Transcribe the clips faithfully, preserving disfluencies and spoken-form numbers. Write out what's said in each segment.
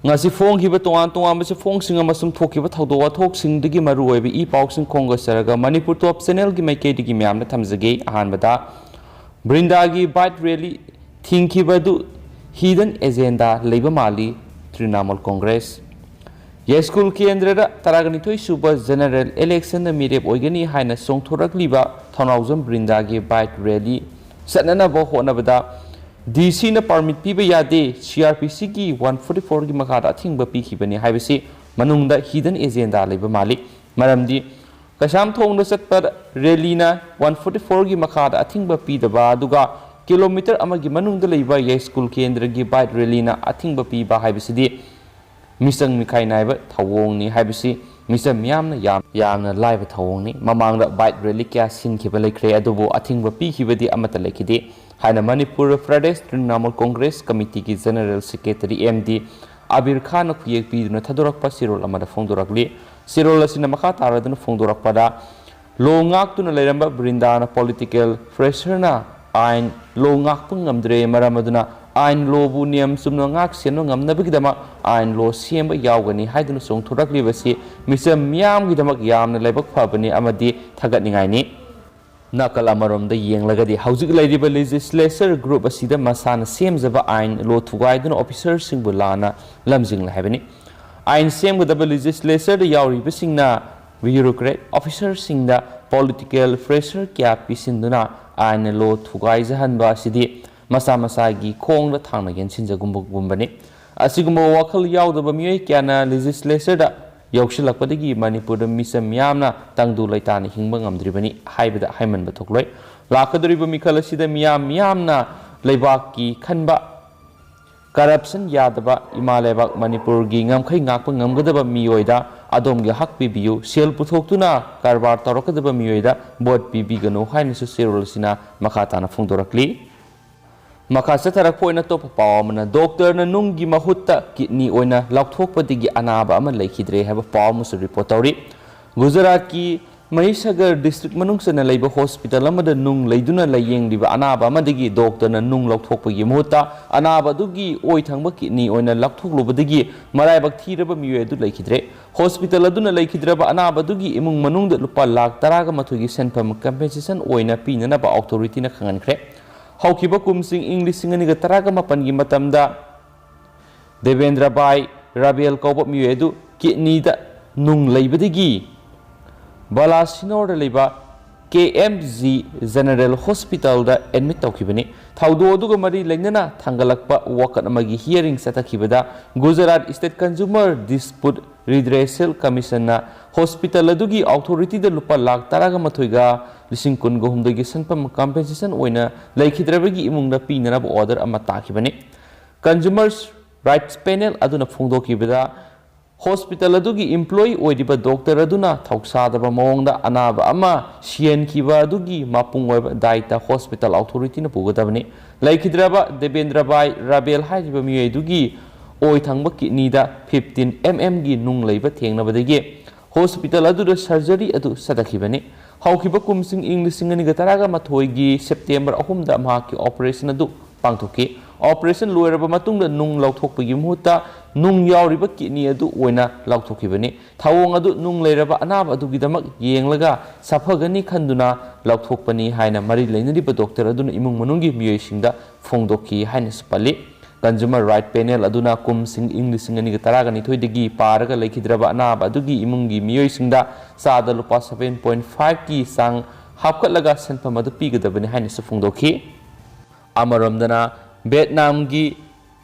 ꯉꯁꯤ ꯐꯣꯡꯈꯤꯕ ꯇꯣꯉꯥꯟ ꯇꯣꯉꯥꯟꯕ ꯆꯦꯐꯣꯡꯁꯤꯡ ꯑꯃꯁꯨꯡ ꯊꯣꯛꯈꯤꯕ ꯊꯧꯗꯣꯛ ꯋꯥꯊꯣꯛꯁꯤꯡꯗꯒꯤ ꯃꯔꯨꯑꯣꯏꯕ ꯏ ꯄꯥꯎꯁꯤꯡ ꯈꯣꯝꯒꯠꯆꯔꯒ ꯃꯅꯤꯄꯨꯔ ꯇꯣꯞ ꯆꯦꯅꯦꯜꯒꯤ ꯃꯥꯏꯀꯩꯗꯒꯤ ꯃꯌꯥꯝꯗ ꯊꯝꯖꯒꯦ꯫ ꯑꯍꯥꯟꯕꯗ, ꯕ꯭ꯔꯤꯟꯗꯥꯒꯤ ꯕꯥꯏꯛ ꯔꯦꯂꯤ ꯊꯤꯡꯈꯤꯕꯗꯨ ꯍꯤꯗꯟ ꯑꯦꯖꯦꯟꯗꯥ ꯂꯩꯕ ꯃꯥꯜꯂꯤ, ꯇ꯭ꯔꯤꯅꯥꯃꯨꯜ ꯀꯣꯡꯒ꯭ꯔꯦꯁ꯫ ꯌꯥꯏꯁ꯭ꯀꯨꯜ ꯀꯦꯟꯗ꯭ꯔꯗ ꯇꯔꯥꯅꯤꯊꯣꯏ ꯁꯨꯕ ꯖꯦꯅꯔꯦꯜ ꯏꯂꯦꯛꯁꯟꯗ ꯃꯤꯔꯦꯞ ꯑꯣꯏꯒꯅꯤ ꯍꯥꯏꯅ ꯆꯣꯡꯊꯣꯔꯛꯂꯤꯕ ꯊꯧꯅꯥꯎꯖꯝ ꯕ꯭ꯔꯤꯟꯗꯥꯒꯤ ꯕꯥꯏꯛ ꯔꯦꯂꯤ ꯆꯠꯅꯅꯕ ꯍꯣꯠꯅꯕꯗ ꯗꯤ ꯁꯤꯅ ꯄꯥꯔꯃꯤꯠ ꯄꯤꯕ ꯌꯥꯗꯦ, ꯁꯤ ꯑꯥꯔ ꯄꯤ ꯁꯤꯒꯤ ꯋꯥꯟ ꯐꯣꯔꯇꯤ ꯐꯣꯔꯒꯤ ꯃꯈꯥꯗ ꯑꯊꯤꯡꯕ ꯄꯤꯈꯤꯕꯅꯤ ꯍꯥꯏꯕꯁꯤ ꯃꯅꯨꯡꯗ ꯍꯤꯗꯟ ꯑꯦꯖꯦꯟꯗꯥ ꯂꯩꯕ ꯃꯥꯜꯂꯤ꯫ ꯃꯔꯝꯗꯤ ꯀꯩꯁꯥꯝꯊꯣꯡꯗ ꯆꯠꯄ ꯔꯦꯂꯤꯅ ꯋꯥꯟ ꯐꯣꯔꯇꯤ ꯐꯣꯔꯒꯤ ꯃꯈꯥꯗ ꯑꯊꯤꯡꯕ ꯄꯤꯗꯕ, ꯑꯗꯨꯒ ꯀꯤꯂꯣꯃꯤꯇꯔ ꯑꯃꯒꯤ ꯃꯅꯨꯡꯗ ꯂꯩꯕ ꯌꯥꯏꯁ꯭ꯀꯨꯜ ꯀꯦꯟꯗ꯭ꯔꯒꯤ ꯕꯥꯏꯛ ꯔꯦꯂꯤꯅ ꯑꯊꯤꯡꯕ ꯄꯤꯕ ꯍꯥꯏꯕꯁꯤꯗꯤ ꯃꯤꯆꯪ ꯃꯤꯈꯥꯏ ꯅꯥꯏꯕ ꯊꯧꯑꯣꯡꯅꯤ ꯍꯥꯏꯕꯁꯤ ꯃꯤꯆꯝ ꯃꯤꯌꯥꯝꯅ ꯌꯥꯝ-, ꯌꯥꯝꯅ ꯂꯥꯏꯕ ꯊꯧꯑꯣꯡꯅꯤ꯫ ꯃꯃꯥꯡꯗ ꯕꯥꯏꯛ ꯔꯦꯂꯤ ꯀꯌꯥ ꯁꯤꯟꯈꯤꯕ ꯂꯩꯈ꯭ꯔꯦ, ꯑꯗꯨꯕꯨ ꯑꯊꯤꯡꯕ ꯄꯤꯈꯤꯕꯗꯤ ꯑꯃꯠꯇ ꯂꯩꯈꯤꯗꯦ ꯍꯥꯏꯅ ꯃꯅꯤꯄꯨꯔ ꯄ꯭ꯔꯗꯦꯁ ꯇ꯭ꯔꯤꯅꯥꯃꯨꯜ ꯀꯣꯡꯒ꯭ꯔꯦꯁ ꯀꯃꯤꯇꯤꯒꯤ general secretary M D Abir ꯈꯥꯟꯅ ꯈꯨꯌꯦꯛ ꯄꯤꯗꯨꯅ ꯊꯥꯗꯣꯔꯛꯄ ꯆꯦꯔꯣꯜ ꯑꯃꯗ ꯐꯣꯡꯗꯣꯔꯛꯂꯤ꯫ ꯆꯦꯔꯣꯜ ꯑꯁꯤꯅ ꯃꯈꯥ ꯇꯥꯔꯗꯨꯅ ꯐꯣꯡꯗꯣꯔꯛꯄꯗ, ꯂꯣ ꯉꯥꯛꯇꯨꯅ ꯂꯩꯔꯝꯕ ꯕ꯭ꯔꯤꯟꯗꯥꯅ ꯄꯣꯂꯤꯇꯤꯀꯦꯜ ꯄ꯭ꯔꯦꯁꯔꯅ ꯑꯥꯏꯟ ꯂꯣ ꯉꯥꯛꯄ ꯉꯝꯗ꯭ꯔꯦ, ꯃꯔꯝ ꯑꯗꯨꯅ ꯑꯥꯏꯟ ꯂꯣꯕꯨ ꯅꯤꯌꯝ ꯆꯨꯝꯅ ꯉꯥꯛ ꯁꯦꯟꯕ ꯉꯝꯅꯕꯒꯤꯗꯃꯛ ꯑꯥꯏꯟ ꯂꯣ ꯁꯦꯝꯕ ꯌꯥꯎꯒꯅꯤ ꯍꯥꯏꯗꯨꯅ ꯆꯣꯡꯊꯣꯔꯛꯂꯤꯕꯁꯤ ꯃꯤꯆꯝ ꯃꯤꯌꯥꯝꯒꯤꯗꯃꯛ ꯌꯥꯝꯅ ꯂꯥꯏꯕꯛ ꯐꯕꯅꯤ ꯑꯃꯗꯤ ꯊꯥꯒꯠꯅꯤꯡꯉꯥꯏꯅꯤ꯫ ꯅꯥꯀꯜ ꯑꯃꯔꯣꯝꯗ ꯌꯦꯡꯂꯒꯗꯤ, ꯍꯧꯖꯤꯛ ꯂꯩꯔꯤꯕ ꯂꯦꯖꯤꯁꯂꯦꯆꯔ ꯒ꯭ꯔꯨꯞ ꯑꯁꯤꯗ ꯃꯁꯥꯅ ꯁꯦꯝꯖꯕ ꯑꯥꯏꯟ ꯂꯣ ꯊꯨꯒꯥꯏꯗꯨꯅ ꯑꯣꯐꯤꯁꯔꯁꯤꯡꯕꯨ ꯂꯥꯟꯅ ꯂꯝꯖꯤꯡꯂꯦ ꯍꯥꯏꯕꯅꯤ꯫ ꯑꯥꯏꯟ ꯁꯦꯝꯒꯗꯕ ꯂꯦꯖꯤꯁꯂꯦꯆꯔꯗ ꯌꯥꯎꯔꯤꯕꯁꯤꯡꯅ ꯕ꯭ꯌꯨꯔꯣꯀ꯭ꯔꯦꯠ ꯑꯣꯐꯤꯁꯔꯁꯤꯡꯗ ꯄꯣꯂꯤꯇꯤꯀꯦꯜ ꯄ꯭ꯔꯦꯁꯔ ꯀꯌꯥ ꯄꯤꯁꯤꯟꯗꯨꯅ ꯑꯥꯏꯟ ꯂꯣ ꯊꯨꯒꯥꯏꯖꯍꯟꯕ ꯑꯁꯤꯗꯤ ꯃꯁꯥ ꯃꯁꯥꯒꯤ ꯈꯣꯡꯗ ꯊꯥꯡꯅ ꯌꯩꯁꯤꯟꯖꯒꯨꯝꯕꯒꯨꯝꯕꯅꯤ꯫ ꯑꯁꯤꯒꯨꯝꯕ ꯋꯥꯈꯜ ꯌꯥꯎꯗꯕ ꯃꯤꯑꯣꯏ ꯀꯌꯥꯅ ꯂꯦꯖꯤꯁꯂꯦꯆꯔꯗ ꯌꯧꯁꯤꯜꯂꯛꯄꯗꯒꯤ ꯃꯅꯤꯄꯨꯔꯗ ꯃꯤꯆꯝ ꯃꯤꯌꯥꯝꯅ ꯇꯪꯗꯨ ꯂꯩꯇꯥꯅ ꯍꯤꯡꯕ ꯉꯝꯗ꯭ꯔꯤꯕꯅꯤ ꯍꯥꯏꯕꯗ ꯍꯥꯏꯃꯟꯕ ꯊꯣꯛꯂꯣꯏ꯫ ꯂꯥꯛꯀꯗꯧꯔꯤꯕ ꯃꯤꯈꯜ ꯑꯁꯤꯗ ꯃꯤꯌꯥꯝ ꯃꯤꯌꯥꯝꯅ ꯂꯩꯕꯥꯛꯀꯤ ꯈꯟꯕ, ꯀꯔꯞꯁꯟ ꯌꯥꯗꯕ ꯏꯃꯥ ꯂꯩꯕꯥꯛ ꯃꯅꯤꯄꯨꯔꯒꯤ ꯉꯝꯈꯩ ꯉꯥꯛꯄ ꯉꯝꯒꯗꯕ ꯃꯤꯑꯣꯏꯗ ꯑꯗꯣꯝꯒꯤ ꯍꯛ ꯄꯤꯕꯤꯌꯨ, ꯁꯦꯜ ꯄꯨꯊꯣꯛꯇꯨꯅ ꯀꯔꯕꯥꯔ ꯇꯧꯔꯛꯀꯗꯕ ꯃꯤꯑꯣꯏꯗ ꯚꯣꯠ ꯄꯤꯕꯤꯒꯅꯨ ꯍꯥꯏꯅꯁꯨ ꯆꯦꯔꯣꯜ ꯑꯁꯤꯅ ꯃꯈꯥ ꯇꯥꯅ ꯐꯣꯡꯗꯣꯔꯛꯂꯤ꯫ ꯃꯈꯥ ꯆꯠꯊꯔꯛꯄ ꯑꯣꯏꯅ ꯑꯇꯣꯞꯄ ꯄꯥꯎ ꯑꯃꯅ, ꯗꯣꯛꯇꯔꯅ ꯅꯨꯡꯒꯤ ꯃꯍꯨꯠꯇ ꯀꯤꯗꯅꯤ ꯑꯣꯏꯅ ꯂꯧꯊꯣꯛꯄꯗꯒꯤ ꯑꯅꯥꯕ ꯑꯃ ꯂꯩꯈꯤꯗ꯭ꯔꯦ ꯍꯥꯏꯕ ꯄꯥꯎ ꯑꯃꯁꯨ ꯔꯤꯄꯣꯔꯠ ꯇꯧꯔꯤ꯫ ꯒꯨꯖꯔꯥꯠꯀꯤ ꯃꯍꯤꯁꯥꯒꯔ ꯗꯤꯁꯇ꯭ꯔꯤꯛ ꯃꯅꯨꯡ ꯆꯟꯅ ꯂꯩꯕ ꯍꯣꯁꯄꯤꯇꯥꯜ ꯑꯃꯗ ꯅꯨꯡ ꯂꯩꯗꯨꯅ ꯂꯥꯌꯦꯡꯂꯤꯕ ꯑꯅꯥꯕ ꯑꯃꯗꯒꯤ ꯗꯣꯛꯇꯔꯅ ꯅꯨꯡ ꯂꯧꯊꯣꯛꯄꯒꯤ ꯃꯍꯨꯠꯇ ꯑꯅꯥꯕ ꯑꯗꯨꯒꯤ ꯑꯣꯏ ꯊꯪꯕ ꯀꯤꯗꯅꯤ ꯑꯣꯏꯅ ꯂꯧꯊꯣꯛꯂꯨꯕꯗꯒꯤ ꯃꯔꯥꯏꯕꯛ ꯊꯤꯔꯕ ꯃꯤꯑꯣꯏ ꯑꯗꯨ ꯂꯩꯈꯤꯗ꯭ꯔꯦ꯫ ꯍꯣꯁꯄꯤꯇꯥꯜ ꯑꯗꯨꯅ ꯂꯩꯈꯤꯗ꯭ꯔꯕ ꯑꯅꯥꯕ ꯑꯗꯨꯒꯤ ꯏꯃꯨꯡ ꯃꯅꯨꯡꯗ ꯂꯨꯄꯥ ꯂꯥꯈ ꯇꯔꯥꯒ ꯃꯥꯊꯣꯏꯒꯤ ꯁꯦꯟꯐꯝ ꯀꯝꯄꯦꯟꯁꯦꯁꯟ ꯑꯣꯏꯅ ꯄꯤꯅꯅꯕ ꯑꯣꯊꯣꯔꯤꯇꯤꯅ ꯈꯪꯍꯟꯈ꯭ꯔꯦ꯫ ꯍꯧꯈꯤꯕ ꯀꯨꯝꯁꯤꯡ ꯏꯪ ꯂꯤꯁꯤꯡ ꯑꯅꯤꯒ ꯇꯔꯥꯒ ꯃꯥꯄꯟꯒꯤ ꯃꯇꯝꯗ ꯗꯦꯕꯦꯟꯗ꯭ꯔ ꯚꯥꯏ ꯔꯥꯕꯦꯜ ꯀꯧꯕ ꯃꯤꯑꯣꯏ ꯑꯗꯨ ꯀꯤꯗꯅꯤꯗ ꯅꯨꯡ ꯂꯩꯕꯗꯒꯤ ꯕꯥꯂꯥꯁꯤꯅꯣꯔꯗ ꯂꯩꯕ ꯀꯦ ꯑꯦꯝ ꯖꯤ ꯖꯦꯅꯔꯦꯜ ꯍꯣꯁꯄꯤꯇꯥꯜꯗ ꯑꯦꯗꯃꯤꯠ ꯇꯧꯈꯤꯕꯅꯤ꯫ ꯊꯧꯗꯣꯛ ꯑꯗꯨꯒ ꯃꯔꯤ ꯂꯩꯅꯅ ꯊꯥꯡꯒꯠꯂꯛꯄ ꯋꯥꯀꯠ ꯑꯃꯒꯤ ꯍꯤꯌꯥꯔꯤꯡ ꯆꯠꯊꯈꯤꯕꯗ Gujarat state consumer dispute redressal ꯀꯃꯤꯁꯟꯅ ꯍꯣꯁꯄꯤꯇꯥꯜ ꯑꯗꯨꯒꯤ ꯑꯣꯊꯣꯔꯤꯇꯤꯗ ꯂꯨꯄꯥ ꯂꯥꯈ ꯇꯔꯥꯒ ꯃꯥꯊꯣꯏꯒ ꯂꯤꯁꯤꯡ ꯀꯨꯟꯒ ꯍꯨꯝꯗꯣꯏꯒꯤ ꯁꯦꯟꯐꯝ ꯀꯝꯄꯦꯟꯁꯦꯁꯟ ꯑꯣꯏꯅ ꯂꯩꯈꯤꯗ꯭ꯔꯕꯒꯤ ꯏꯃꯨꯡꯗ ꯄꯤꯅꯅꯕ ꯑꯣꯔꯗꯔ ꯑꯃ ꯇꯥꯈꯤꯕꯅꯤ꯫ ꯀꯟꯖꯨꯃꯔꯁ ꯔꯥꯏꯠꯁ ꯄꯦꯅꯦꯜ ꯑꯗꯨꯅ ꯐꯣꯡꯗꯣꯛꯈꯤꯕꯗ, ꯍꯣꯁꯄꯤꯇꯥꯜ ꯑꯗꯨꯒꯤ ꯏꯝꯄ꯭ꯂꯣꯌꯤ ꯑꯣꯏꯔꯤꯕ ꯗꯣꯛꯇꯔ ꯑꯗꯨꯅ ꯊꯧꯁꯥꯗꯕ ꯃꯑꯣꯡꯗ ꯑꯅꯥꯕ ꯑꯃ ꯁꯤꯍꯟꯈꯤꯕ ꯑꯗꯨꯒꯤ ꯃꯄꯨꯡ ꯑꯣꯏꯕ ꯗꯥꯏꯇ ꯍꯣꯁꯄꯤꯇꯥꯜ ꯑꯣꯊꯣꯔꯤꯇꯤꯅ ꯄꯨꯒꯗꯕꯅꯤ꯫ ꯂꯩꯈꯤꯗ꯭ꯔꯕ ꯗꯦꯕꯦꯟꯗ꯭ꯔ ꯚꯥꯏ ꯔꯥꯕꯦꯜ ꯍꯥꯏꯔꯤꯕ ꯃꯤꯑꯣꯏ ꯑꯗꯨꯒꯤ ꯑꯣꯏ ꯊꯪꯕ ꯀꯤꯗꯅꯤꯗ ꯐꯤꯐꯇꯤꯟ ꯑꯦꯝ ꯑꯦꯝꯒꯤ ꯅꯨꯡ ꯂꯩꯕ ꯊꯦꯡꯅꯕꯗꯒꯤ ꯍꯣꯁꯄꯤꯇꯥꯜ ꯑꯗꯨꯗ ꯁꯔꯖꯔꯤ ꯑꯗꯨ ꯆꯠꯊꯈꯤꯕꯅꯤ꯫ ꯍꯧꯈꯤꯕ ꯀꯨꯝꯁꯤꯡ ꯏꯪ ꯂꯤꯁꯤꯡ ꯑꯅꯤꯒ ꯇꯔꯥꯒ ꯃꯥꯊꯣꯏꯒꯤ ꯁꯦꯞꯇꯦꯝꯕꯔ ꯑꯍꯨꯝꯗ ꯃꯍꯥꯛꯀꯤ ꯑꯣꯄꯔꯦꯁꯟ ꯑꯗꯨ ꯄꯥꯡꯊꯣꯛꯈꯤ꯫ ꯑꯣꯄꯔꯦꯁꯟ ꯂꯣꯏꯔꯕ ꯃꯇꯨꯡꯗ ꯅꯨꯡ ꯂꯧꯊꯣꯛꯄꯒꯤ ꯃꯍꯨꯠꯇ ꯅꯨꯡ ꯌꯥꯎꯔꯤꯕ ꯀꯤꯗꯅꯤ ꯑꯗꯨ ꯑꯣꯏꯅ ꯂꯧꯊꯣꯛꯈꯤꯕꯅꯤ꯫ ꯊꯧꯑꯣꯡ ꯑꯗꯨ ꯅꯨꯡ ꯂꯩꯔꯕ ꯑꯅꯥꯕ ꯑꯗꯨꯒꯤꯗꯃꯛ ꯌꯦꯡꯂꯒ ꯁꯥꯐꯒꯅꯤ ꯈꯟꯗꯨꯅ ꯂꯧꯊꯣꯛꯄꯅꯤ ꯍꯥꯏꯅ ꯃꯔꯤ ꯂꯩꯅꯔꯤꯕ ꯗꯣꯛꯇꯔ ꯑꯗꯨꯅ ꯏꯃꯨꯡ ꯃꯅꯨꯡꯒꯤ ꯃꯤꯑꯣꯏꯁꯤꯡꯗ ꯐꯣꯡꯗꯣꯛꯈꯤ ꯍꯥꯏꯅꯁꯨ ꯄꯜꯂꯤ꯫ ꯀꯟꯖꯨꯃꯔ ꯔꯥꯏꯠ ꯄꯦꯅꯦꯜ ꯑꯗꯨꯅ ꯀꯨꯝꯁꯤꯡ ꯏꯪ ꯂꯤꯁꯤꯡ ꯑꯅꯤꯒ ꯇꯔꯥꯒ ꯅꯤꯊꯣꯏꯗꯒꯤ ꯄꯥꯔꯒ ꯂꯩꯈꯤꯗ꯭ꯔꯕ ꯑꯅꯥꯕ ꯑꯗꯨꯒꯤ ꯏꯃꯨꯡꯒꯤ ꯃꯤꯑꯣꯏꯁꯤꯡꯗ ꯆꯥꯗ ꯂꯨꯄꯥ ꯁꯚꯦꯟ ꯄꯣꯏꯟ ꯐꯥꯏꯚꯀꯤ ꯆꯥꯡ ꯍꯥꯞꯀꯠꯂꯒ ꯁꯦꯟꯐꯝ ꯑꯗꯨ ꯄꯤꯒꯗꯕꯅꯤ ꯍꯥꯏꯅꯁꯨ ꯐꯣꯡꯗꯣꯛꯈꯤ꯫ ꯑꯃꯔꯣꯝꯗꯅ, ꯚꯤꯌꯦꯠꯅꯥꯝꯒꯤ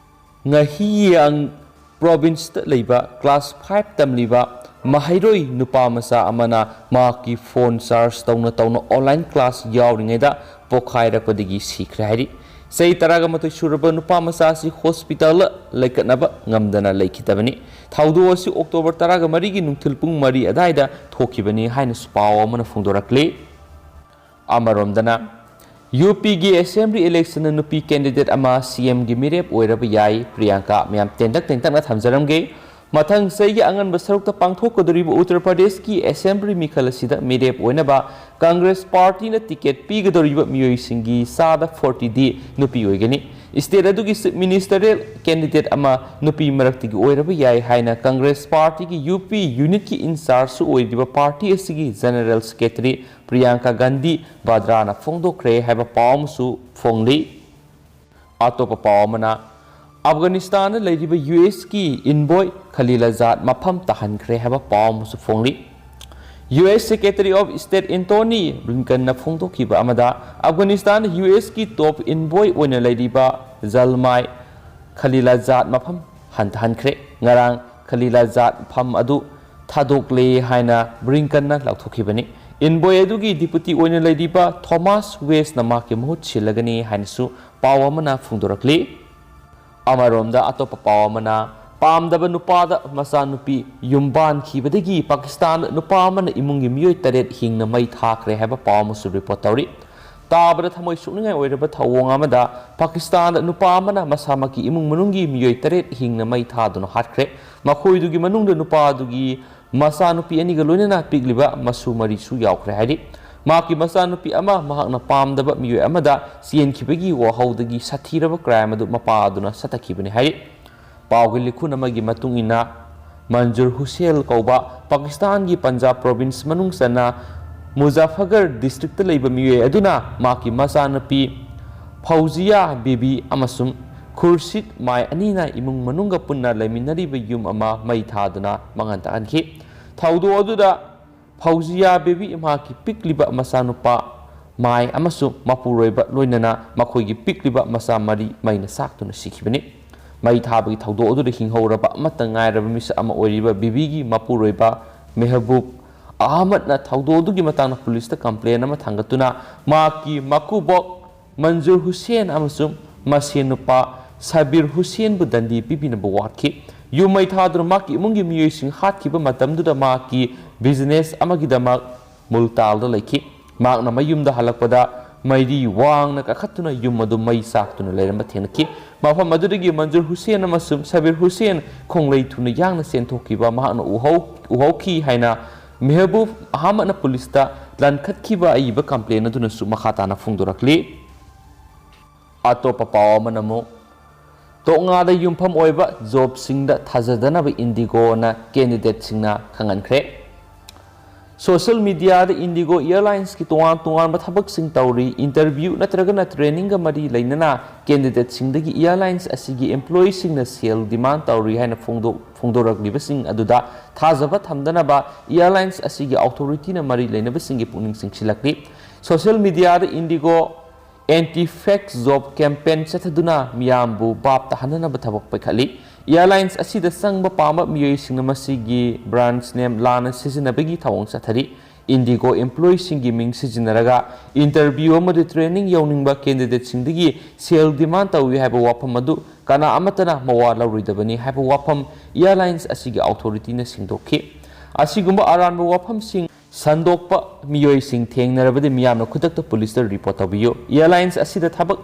ꯉꯥꯍꯤꯌꯥꯡ ꯄ꯭ꯔꯣꯚꯤꯟꯁꯇ ꯂꯩꯕ ꯀ꯭ꯂꯥꯁ ꯐꯥꯏꯚ ꯇꯝꯂꯤꯕ ꯃꯍꯩꯔꯣꯏ ꯅꯨꯄꯥ ꯃꯆꯥ ꯑꯃꯅ ꯃꯍꯥꯛꯀꯤ ꯐꯣꯟ ꯆꯥꯔꯖ ꯇꯧꯅ ꯇꯧꯅ ꯑꯣꯟꯂꯥꯏꯟ ꯀ꯭ꯂꯥꯁ ꯌꯥꯎꯔꯤꯉꯩꯗ ꯄꯣꯈꯥꯏꯔꯛꯄꯗꯒꯤ ꯁꯤꯈ꯭ꯔꯦ ꯍꯥꯏꯔꯤ꯫ ꯆꯍꯤ ꯇꯔꯥꯒ ꯃꯥꯊꯣꯏ ꯁꯨꯔꯕ ꯅꯨꯄꯥ ꯃꯆꯥ ꯑꯁꯤ ꯍꯣꯁꯄꯤꯇꯥꯜꯗ ꯂꯩꯈꯠꯅꯕ ꯉꯝꯗꯅ ꯂꯩꯈꯤꯗꯕꯅꯤ꯫ ꯊꯧꯗꯣꯛ ꯑꯁꯤ ꯑꯣꯛꯇꯣꯕꯔ ꯇꯔꯥꯒ ꯃꯔꯤꯒꯤ ꯅꯨꯡꯊꯤꯜ ꯄꯨꯡ ꯃꯔꯤ ꯑꯗꯨꯋꯥꯏꯗ ꯊꯣꯛꯈꯤꯕꯅꯤ ꯍꯥꯏꯅꯁꯨ ꯄꯥꯎ ꯑꯃꯅ ꯐꯣꯡꯗꯣꯔꯛꯂꯤ꯫ ꯑꯃꯔꯣꯝꯗꯅ, ꯌꯨ ꯄꯤꯒꯤ ꯑꯦꯁꯦꯝꯕ꯭ꯂꯤ ꯏꯂꯦꯛꯁꯟꯗ ꯅꯨꯄꯤ ꯀꯦꯟꯗꯤꯗꯦꯠ ꯑꯃ ꯁꯤ ꯑꯦꯝꯒꯤ ꯃꯤꯔꯦꯞ ꯑꯣꯏꯔꯕ ꯌꯥꯏ꯫ ꯄ꯭ꯔꯤꯌꯥꯡꯀꯥ, ꯃꯌꯥꯝ ꯇꯦꯟꯇꯛ ꯇꯦꯟꯇꯛꯅ ꯊꯝꯖꯔꯝꯒꯦ꯫ ꯃꯊꯪ ꯆꯍꯤꯒꯤ ꯑꯉꯟꯕ ꯁꯔꯨꯛꯇ ꯄꯥꯡꯊꯣꯛꯀꯗꯧꯔꯤꯕ ꯎꯠꯇꯔ ꯄ꯭ꯔꯗꯦꯁꯀꯤ ꯑꯦꯁꯦꯝꯕ꯭ꯂꯤ ꯃꯤꯈꯜ ꯑꯁꯤꯗ ꯃꯤꯔꯦꯞ ꯑꯣꯏꯅꯕ ꯀꯪꯒ꯭ꯔꯦꯁ ꯄꯥꯔꯇꯤꯅ ꯇꯤꯀꯦꯠ ꯄꯤꯒꯗꯧꯔꯤꯕ ꯃꯤꯑꯣꯏꯁꯤꯡꯒꯤ ꯆꯥꯗ ꯐꯣꯔꯇꯤꯗꯤ ꯅꯨꯄꯤ ꯑꯣꯏꯒꯅꯤ꯫ ꯁ꯭ꯇꯦꯠ ꯑꯗꯨꯒꯤ ꯆꯤꯐ ꯃꯤꯅꯤꯁꯇꯔꯤꯌꯦꯜ ꯀꯦꯟꯗꯤꯗꯦꯠ ꯑꯃ ꯅꯨꯄꯤ ꯃꯔꯛꯇꯒꯤ ꯑꯣꯏꯔꯕ ꯌꯥꯏ ꯍꯥꯏꯅ ꯀꯪꯒ꯭ꯔꯦꯁ ꯄꯥꯔꯇꯤꯒꯤ ꯌꯨ ꯄꯤ ꯌꯨꯅꯤꯠꯀꯤ ꯏꯟꯆꯥꯔꯖꯁꯨ ꯑꯣꯏꯔꯤꯕ ꯄꯥꯔꯇꯤ ꯑꯁꯤꯒꯤ ꯖꯦꯅꯔꯦꯜ ꯁꯦꯀ꯭ꯔꯦꯇꯔꯤ ꯄ꯭ꯔꯤꯌꯥꯡꯀꯥ ꯒꯥꯟꯙꯤ ꯚꯥꯗ꯭ꯔꯥꯅ ꯐꯣꯡꯗꯣꯛꯈ꯭ꯔꯦ ꯍꯥꯏꯕ ꯄꯥꯎ ꯑꯃꯁꯨ ꯐꯣꯡꯂꯤ꯫ ꯑꯇꯣꯞꯄ ꯄꯥꯎ ꯑꯃꯅ, ꯑꯐꯒꯥꯅꯤꯁꯇꯥꯟꯗ ꯂꯩꯔꯤꯕ ꯌꯨ ꯑꯦꯁꯀꯤ ꯏꯟꯕꯣꯏ ꯈꯂꯤꯂꯥꯖꯥꯗ ꯃꯐꯝ ꯇꯥꯍꯟꯈ꯭ꯔꯦ ꯍꯥꯏꯕ ꯄꯥꯎ ꯑꯃꯁꯨ ꯐꯣꯡꯂꯤ꯫ U S secretary of state Antony ꯕ꯭ꯂꯤꯡꯀꯟꯅ ꯐꯣꯡꯗꯣꯛꯈꯤꯕ ꯑꯃꯗ, ꯑꯐꯒꯥꯅꯤꯁꯇꯥꯟꯗ ꯌꯨ ꯑꯦꯁꯀꯤ ꯇꯣꯞ ꯏꯟꯕꯣꯏ ꯑꯣꯏꯅ ꯂꯩꯔꯤꯕ ꯖꯜꯃꯥꯏ ꯈꯂꯤꯂꯥꯖꯥꯗ ꯃꯐꯝ ꯍꯟꯊꯍꯟꯈ꯭ꯔꯦ꯫ ꯉꯔꯥꯡ ꯈꯂꯤꯂꯥꯖꯥꯗ ꯐꯝ ꯑꯗꯨ ꯊꯥꯗꯣꯛꯂꯦ ꯍꯥꯏꯅ ꯕ꯭ꯂꯤꯡꯀꯟꯅ ꯂꯥꯎꯊꯣꯛꯈꯤꯕꯅꯤ꯫ ꯏꯟꯕꯣꯏ ꯑꯗꯨꯒꯤ ꯗꯤꯄꯨꯇꯤ ꯑꯣꯏꯅ ꯂꯩꯔꯤꯕ ꯊꯣꯃꯥꯁ ꯋꯦꯁꯅ ꯃꯍꯥꯛꯀꯤ ꯃꯍꯨꯠ ꯁꯤꯜꯂꯒꯅꯤ ꯍꯥꯏꯅꯁꯨ ꯄꯥꯎ ꯑꯃꯅ ꯐꯣꯡꯗꯣꯔꯛꯂꯤ꯫ ꯑꯃꯔꯣꯝꯗ, ꯑꯇꯣꯞꯄ ꯄꯥꯎ ꯑꯃꯅ, ꯄꯥꯝꯗꯕ ꯅꯨꯄꯥꯗ ꯃꯆꯥꯅꯨꯄꯤ ꯌꯨꯝꯕꯥꯟꯈꯤꯕꯗꯒꯤ ꯄꯥꯀꯤꯁꯇꯥꯟꯗ ꯅꯨꯄꯥ ꯑꯃꯅ ꯏꯃꯨꯡꯒꯤ ꯃꯤꯑꯣꯏ ꯇꯔꯦꯠ ꯍꯤꯡꯅ ꯃꯩ ꯊꯥꯈ꯭ꯔꯦ ꯍꯥꯏꯕ ꯄꯥꯎ ꯑꯃꯁꯨ ꯔꯤꯄꯣꯔꯠ ꯇꯧꯔꯤ꯫ ꯇꯥꯕꯗ ꯊꯃꯣꯏ ꯁꯣꯛꯅꯤꯡꯉꯥꯏ ꯑꯣꯏꯔꯕ ꯊꯧꯑꯣꯡ ꯑꯃꯗ ꯄꯥꯀꯤꯁꯇꯥꯟꯗ ꯅꯨꯄꯥ ꯑꯃꯅ ꯃꯁꯥꯃꯛꯀꯤ ꯏꯃꯨꯡ ꯃꯅꯨꯡꯒꯤ ꯃꯤꯑꯣꯏ ꯇꯔꯦꯠ ꯍꯤꯡꯅ ꯃꯩ ꯊꯥꯗꯨꯅ ꯍꯥꯠꯈ꯭ꯔꯦ꯫ ꯃꯈꯣꯏꯗꯨꯒꯤ ꯃꯅꯨꯡꯗ ꯅꯨꯄꯥꯗꯨꯒꯤ ꯃꯆꯥꯅꯨꯄꯤ ꯑꯅꯤꯒ ꯂꯣꯏꯅꯅ ꯄꯤꯛꯂꯤꯕ ꯃꯁꯨ ꯃꯔꯤꯁꯨ ꯌꯥꯎꯈ꯭ꯔꯦ ꯍꯥꯏꯔꯤ꯫ ꯃꯍꯥꯛꯀꯤ ꯃꯆꯥꯅꯨꯄꯤ ꯑꯃ ꯃꯍꯥꯛꯅ ꯄꯥꯝꯗꯕ ꯃꯤꯑꯣꯏ ꯑꯃꯗ ꯆꯦꯟꯈꯤꯕꯒꯤ ꯋꯥꯍꯧꯗꯒꯤ ꯁꯥꯊꯤꯔꯕ ꯀ꯭ꯔꯥꯏꯝ ꯑꯗꯨ ꯃꯄꯥ ꯑꯗꯨꯅ ꯁꯠꯊꯈꯤꯕꯅꯤ ꯍꯥꯏꯔꯤ꯫ ꯄꯥꯎꯒꯤ ꯂꯤꯈꯨꯟ ꯑꯃꯒꯤ ꯃꯇꯨꯡ ꯏꯟꯅ, ꯃꯟꯖꯨꯔ ꯍꯨꯁꯦꯜ ꯀꯧꯕ ꯄꯥꯀꯤꯁꯇꯥꯟꯒꯤ ꯄꯟꯖꯥꯕ ꯄ꯭ꯔꯣꯚꯤꯟꯁ ꯃꯅꯨꯡ ꯆꯟꯅ ꯃꯨꯖꯥꯐꯒꯔ ꯗꯤꯁꯇ꯭ꯔꯤꯛꯇ ꯂꯩꯕ ꯃꯤꯑꯣꯏ ꯑꯗꯨꯅ ꯃꯍꯥꯛꯀꯤ ꯃꯆꯥꯅꯨꯄꯤ ꯐꯧꯖꯤꯌꯥ ꯕꯤꯕꯤ ꯑꯃꯁꯨꯡ ꯈꯨꯔꯁꯤꯠ ꯃꯥꯏ ꯑꯅꯤꯅ ꯏꯃꯨꯡ ꯃꯅꯨꯡꯒ ꯄꯨꯟꯅ ꯂꯩꯃꯤꯟꯅꯔꯤꯕ ꯌꯨꯝ ꯑꯃ ꯃꯩ ꯊꯥꯗꯨꯅ ꯃꯥꯡꯍꯟ ꯇꯥꯛꯍꯟꯈꯤ꯫ ꯊꯧꯗꯣꯛ ꯑꯗꯨꯗ ꯐꯧꯖꯤꯌꯥ ꯕꯤꯕꯤ ꯃꯍꯥꯛꯀꯤ ꯄꯤꯛꯂꯤꯕ ꯃꯆꯥꯅꯨꯄꯥ ꯃꯥꯏ ꯑꯃꯁꯨꯡ ꯃꯄꯨꯔꯣꯏꯕ ꯂꯣꯏꯅꯅ ꯃꯈꯣꯏꯒꯤ ꯄꯤꯛꯂꯤꯕ ꯃꯆꯥ ꯃꯔꯤ ꯃꯩꯅ ꯆꯥꯛꯇꯨꯅ ꯁꯤꯈꯤꯕꯅꯤ꯫ ꯃꯩ ꯊꯥꯕꯒꯤ ꯊꯧꯗꯣꯛ ꯑꯗꯨꯗ ꯍꯤꯡꯍꯧꯔꯕ ꯑꯃꯠꯇ ꯉꯥꯏꯔꯕ ꯃꯤꯁꯛ ꯑꯃ ꯑꯣꯏꯔꯤꯕ ꯕꯤꯕꯤꯒꯤ ꯃꯄꯨꯔꯣꯏꯕ ꯃꯦꯍꯕꯨꯕ ꯑꯍꯃꯗꯅ ꯊꯧꯗꯣꯛ ꯑꯗꯨꯒꯤ ꯃꯇꯥꯡꯗ ꯄꯨꯂꯤꯁꯇ ꯀꯝꯄ꯭ꯂꯦꯟ ꯑꯃ ꯊꯥꯡꯒꯠꯇꯨꯅ ꯃꯍꯥꯛꯀꯤ ꯃꯀꯨꯕꯣꯛ ꯃꯟꯖꯨꯔ ꯍꯨꯁꯦꯟ ꯑꯃꯁꯨꯡ ꯃꯁꯦꯟ ꯅꯨꯄꯥ ꯁꯕꯤꯔ ꯍꯨꯁꯦꯟꯕꯨ ꯗꯟꯗꯤ ꯄꯤꯕꯤꯅꯕ ꯋꯥꯠꯈꯤ꯫ ꯌꯨꯝ ꯃꯩ ꯊꯥꯗꯨꯅ ꯃꯍꯥꯛꯀꯤ ꯏꯃꯨꯡꯒꯤ ꯃꯤꯑꯣꯏꯁꯤꯡ ꯍꯥꯠꯈꯤꯕ ꯃꯇꯝꯗꯨꯗ ꯃꯍꯥꯛꯀꯤ ꯕꯤꯖꯤꯅꯦꯁ ꯑꯃꯒꯤꯗꯃꯛ ꯃꯨꯜꯇꯥꯜꯗ ꯂꯩꯈꯤ꯫ ꯃꯍꯥꯛꯅ ꯃꯌꯨꯝꯗ ꯍꯜꯂꯛꯄꯗ ꯃꯩꯔꯤ ꯋꯥꯡꯅ ꯀꯥꯈꯠꯇꯨꯅ ꯌꯨꯝ ꯑꯗꯨ ꯃꯩ ꯆꯥꯛꯇꯨꯅ ꯂꯩꯔꯝꯕ ꯊꯦꯡꯅꯈꯤ꯫ ꯃꯐꯝ ꯑꯗꯨꯗꯒꯤ ꯃꯟꯖꯨꯔ ꯍꯨꯁꯦꯟ ꯑꯃꯁꯨꯡ ꯁꯕꯤꯔ ꯍꯨꯁꯦꯟ ꯈꯣꯡꯂꯩ ꯊꯨꯅ ꯌꯥꯡꯅ ꯆꯦꯟꯊꯣꯛꯈꯤꯕ ꯃꯍꯥꯛꯅ ꯎꯍꯧ-, ꯎꯍꯧꯈꯤ ꯍꯥꯏꯅ ꯃꯦꯍꯕꯨꯕ ꯑꯍꯃꯗꯅ ꯄꯨꯂꯤꯁꯇ ꯂꯟꯈꯠꯈꯤꯕ ꯑꯏꯕ complaint ꯑꯗꯨꯅꯁꯨ ꯃꯈꯥ ꯇꯥꯅ ꯐꯣꯡꯗꯣꯔꯛꯂꯤ꯫ ꯑꯇꯣꯞꯄ ꯄꯥꯎ ꯑꯃꯅ ꯑꯃꯨꯛ, ꯇꯣꯛꯉꯥꯗ ꯌꯨꯝꯐꯝ ꯑꯣꯏꯕ ꯖꯣꯕꯁꯤꯡꯗ ꯊꯥꯖꯗꯅꯕ ꯏꯟꯗꯤꯒꯣꯅ candidateꯁꯤꯡꯅ ꯈꯪꯍꯟꯈ꯭ꯔꯦ꯫ Social mediaꯗ ꯏꯟꯗꯤꯒꯣ ꯑꯦꯌꯔꯂꯥꯏꯟꯁꯀꯤ ꯇꯣꯉꯥꯟ ꯇꯣꯉꯥꯟꯕ ꯊꯕꯛꯁꯤꯡ ꯇꯧꯔꯤ, interview ꯅꯠꯇ꯭ꯔꯒꯅ trainingꯒ ꯃꯔꯤ ꯂꯩꯅꯅ candidateꯁꯤꯡꯗꯒꯤ ꯑꯦꯌꯔꯂꯥꯏꯟꯁ ꯑꯁꯤꯒꯤ employeeꯁꯤꯡꯅ ꯁꯦꯜ demand ꯇꯧꯔꯤ ꯍꯥꯏꯅ ꯐꯣꯡꯗꯣꯛ-, ꯐꯣꯡꯗꯣꯔꯛꯂꯤꯕꯁꯤꯡ ꯑꯗꯨꯗ ꯊꯥꯖꯕ ꯊꯝꯗꯅꯕ ꯑꯦꯌꯔꯂꯥꯏꯟꯁ ꯑꯁꯤꯒꯤ authorityꯅ ꯃꯔꯤ ꯂꯩꯅꯕꯁꯤꯡꯒꯤ ꯄꯨꯛꯅꯤꯡ ꯆꯤꯡꯁꯤꯜꯂꯛꯂꯤ꯫ Social mediaꯗ IndiGo anti fake job campaign ꯆꯠꯊꯗꯨꯅ ꯃꯤꯌꯥꯝꯕꯨ ꯚꯥꯞ ꯇꯥꯍꯟꯅꯅꯕ ꯊꯕꯛ ꯄꯥꯏꯈꯠꯂꯤ꯫ ꯑꯦꯌꯔꯂꯥꯏꯟꯁ ꯑꯁꯤꯗ ꯆꯪꯕ ꯄꯥꯝꯕ ꯃꯤꯑꯣꯏꯁꯤꯡꯅ ꯃꯁꯤꯒꯤ branch name ꯂꯥꯟꯅ ꯁꯤꯖꯤꯟꯅꯕꯒꯤ ꯊꯧꯑꯣꯡ ꯆꯠꯊꯔꯤ꯫ ꯏꯟꯗꯤꯒꯣ employeeꯁꯤꯡꯒꯤ ꯃꯤꯡ ꯁꯤꯖꯤꯟꯅꯔꯒ interview ꯑꯃꯗꯤ training ꯌꯧꯅꯤꯡꯕ candidateꯁꯤꯡꯗꯒꯤ ꯁꯦꯜ demand ꯇꯧꯏ ꯍꯥꯏꯕ ꯋꯥꯐꯝ ꯑꯗꯨ ꯀꯅꯥ ꯑꯃꯠꯇꯅ ꯃꯋꯥ ꯂꯧꯔꯣꯏꯗꯕꯅꯤ ꯍꯥꯏꯕ ꯋꯥꯐꯝ ꯑꯦꯌꯔꯂꯥꯏꯟꯁ ꯑꯁꯤꯒꯤ authorityꯅ ꯁꯦꯡꯗꯣꯛꯈꯤ꯫ ꯑꯁꯤꯒꯨꯝꯕ ꯑꯔꯥꯟꯕ ꯋꯥꯐꯝꯁꯤꯡ ꯁꯟꯗꯣꯛꯄ ꯃꯤꯑꯣꯏꯁꯤꯡ ꯊꯦꯡꯅꯔꯕꯗꯤ ꯃꯤꯌꯥꯝꯅ ꯈꯨꯗꯛꯇ ꯄꯨꯂꯤꯁꯇ report ꯇꯧꯕꯤꯌꯨ꯫ ꯑꯦꯌꯔꯂꯥꯏꯟꯁ ꯑꯁꯤꯗ ꯊꯕꯛ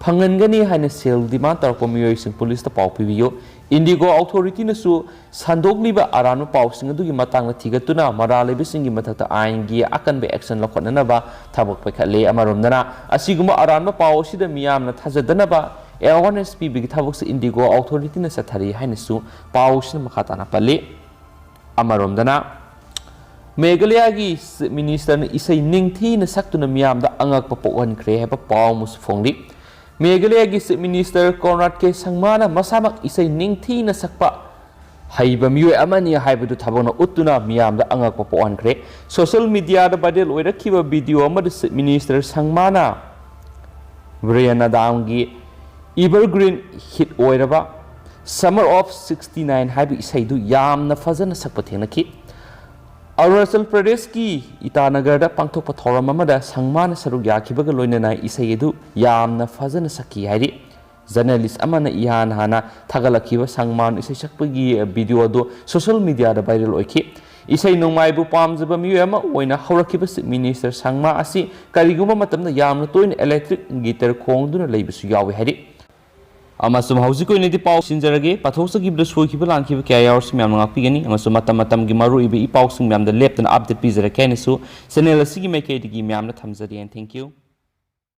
ꯐꯪꯍꯟꯒꯅꯤ ꯍꯥꯏꯅ ꯁꯦꯜ demand ꯇꯧꯔꯛꯄ ꯃꯤꯑꯣꯏꯁꯤꯡ ꯄꯨꯂꯤꯁꯇ ꯄꯥꯎ ꯄꯤꯕꯤꯌꯨ꯫ ꯏꯟꯗꯤꯒꯣ authorityꯅꯁꯨ ꯁꯟꯗꯣꯛꯂꯤꯕ ꯑꯔꯥꯟꯕ ꯄꯥꯎꯁꯤꯡ ꯑꯗꯨꯒꯤ ꯃꯇꯥꯡꯗ ꯊꯤꯒꯠꯇꯨꯅ ꯃꯔꯥꯜ ꯂꯩꯕꯁꯤꯡꯒꯤ ꯃꯊꯛꯇ ꯑꯥꯏꯟꯒꯤ ꯑꯀꯟꯕ action ꯂꯧꯈꯠꯅꯅꯕ ꯊꯕꯛ ꯄꯥꯏꯈꯠꯂꯦ꯫ ꯑꯃꯔꯣꯝꯗꯅ, ꯑꯁꯤꯒꯨꯝꯕ ꯑꯔꯥꯟꯕ ꯄꯥꯎ ꯑꯁꯤꯗ ꯃꯤꯌꯥꯝꯅ ꯊꯥꯖꯗꯅꯕ awareness ꯄꯤꯕꯒꯤ ꯊꯕꯛꯁꯨ ꯏꯟꯗꯤꯒꯣ authorityꯅ ꯆꯠꯊꯔꯤ ꯍꯥꯏꯅꯁꯨ ꯄꯥꯎꯁꯤꯅ ꯃꯈꯥ ꯇꯥꯅ ꯄꯜꯂꯤ꯫ ꯑꯃꯔꯣꯝꯗꯅ, ꯃꯦꯘꯥꯂꯌꯥꯒꯤ Chief Ministerꯅ ꯏꯁꯩ ꯅꯤꯡꯊꯤꯅ ꯁꯛꯇꯨꯅ ꯃꯤꯌꯥꯝꯗ ꯑꯉꯛꯄ ꯄꯣꯛꯍꯟꯈ꯭ꯔꯦ ꯍꯥꯏꯕ ꯄꯥꯎ ꯑꯃꯁꯨ ꯐꯣꯡꯂꯤ꯫ ꯃꯦꯘꯥꯂꯌꯥꯒꯤ Chief Minister Conrad K Sangmana ꯃꯁꯥꯃꯛ ꯏꯁꯩ ꯅꯤꯡꯊꯤꯅ ꯁꯛꯄ ꯍꯩꯕ ꯃꯤꯑꯣꯏ ꯑꯃꯅꯤ ꯍꯥꯏꯕꯗꯨ ꯊꯕꯛꯅ ꯎꯠꯇꯨꯅ ꯃꯤꯌꯥꯝꯗ ꯑꯉꯛꯄ ꯄꯣꯛꯍꯟꯈ꯭ꯔꯦ꯫ Social mediaꯗ viral ꯑꯣꯏꯔꯛꯈꯤꯕ video ꯑꯃꯗ Chief Minister Sangmana Biren ꯑꯗꯥꯝꯒꯤ evergreen hit ꯑꯣꯏꯔꯕ Summer of sixty nine ꯍꯥꯏꯕ ꯏꯁꯩꯗꯨ ꯌꯥꯝꯅ ꯐꯖꯅ ꯁꯛꯄ ꯊꯦꯡꯅꯈꯤ꯫ ꯑꯔꯨꯅꯥꯆꯜ ꯄ꯭ꯔꯗꯦꯁꯀꯤ ꯏꯇꯥꯅꯒꯔꯗ ꯄꯥꯡꯊꯣꯛꯄ ꯊꯧꯔꯝ ꯑꯃꯗ ꯁꯪꯃꯥꯅ ꯁꯔꯨꯛ ꯌꯥꯈꯤꯕꯒ ꯂꯣꯏꯅꯅ ꯏꯁꯩ ꯑꯗꯨ ꯌꯥꯝꯅ ꯐꯖꯅ ꯁꯛꯈꯤ ꯍꯥꯏꯔꯤ꯫ Journalist ꯑꯃꯅ ꯏꯍꯥꯟ ꯍꯥꯟꯅ ꯊꯥꯒꯠꯂꯛꯈꯤꯕ ꯁꯪꯃꯥꯟ ꯏꯁꯩ ꯁꯛꯄꯒꯤ video ꯑꯗꯨ social mediaꯗ viral ꯑꯣꯏꯈꯤ꯫ ꯏꯁꯩ ꯅꯣꯡꯃꯥꯏꯕꯨ ꯄꯥꯝꯖꯕ ꯃꯤꯑꯣꯏ ꯑꯃ ꯑꯣꯏꯅ ꯍꯧꯔꯛꯈꯤꯕ Chief Minister ꯁꯪꯃꯥ ꯑꯁꯤ ꯀꯔꯤꯒꯨꯝꯕ ꯃꯇꯝꯗ ꯌꯥꯝꯅ ꯇꯣꯏꯅ electric guitar ꯈꯣꯡꯗꯨꯅ ꯂꯩꯕꯁꯨ ꯌꯥꯎꯏ ꯍꯥꯏꯔꯤ꯫ ꯑꯃꯁꯨꯡ ꯍꯧꯖꯤꯛꯀꯤ ꯑꯣꯏꯅꯗꯤ ꯄꯥꯎ ꯁꯤꯟꯖꯔꯒꯦ꯫ ꯄꯥꯊꯣꯛꯆꯈꯤꯕꯗ ꯁꯣꯏꯈꯤꯕ ꯂꯥꯟꯈꯤꯕ ꯀꯌꯥ ꯌꯥꯎꯔꯁꯨ ꯃꯌꯥꯝꯅ ꯉꯥꯛꯄꯤꯒꯅꯤ, ꯑꯃꯁꯨꯡ ꯃꯇꯝ ꯃꯇꯝꯒꯤ ꯃꯔꯨꯑꯣꯏꯕ ꯏ ꯄꯥꯎꯁꯤꯡ ꯃꯌꯥꯝꯗ ꯂꯦꯞꯇꯅ update ꯄꯤꯖꯔꯛꯀꯦ ꯍꯥꯏꯅꯁꯨ channel ꯑꯁꯤꯒꯤ ꯃꯥꯏꯀꯩꯗꯒꯤ ꯃꯌꯥꯝꯅ ꯊꯝꯖꯔꯤ꯫ And thank you꯫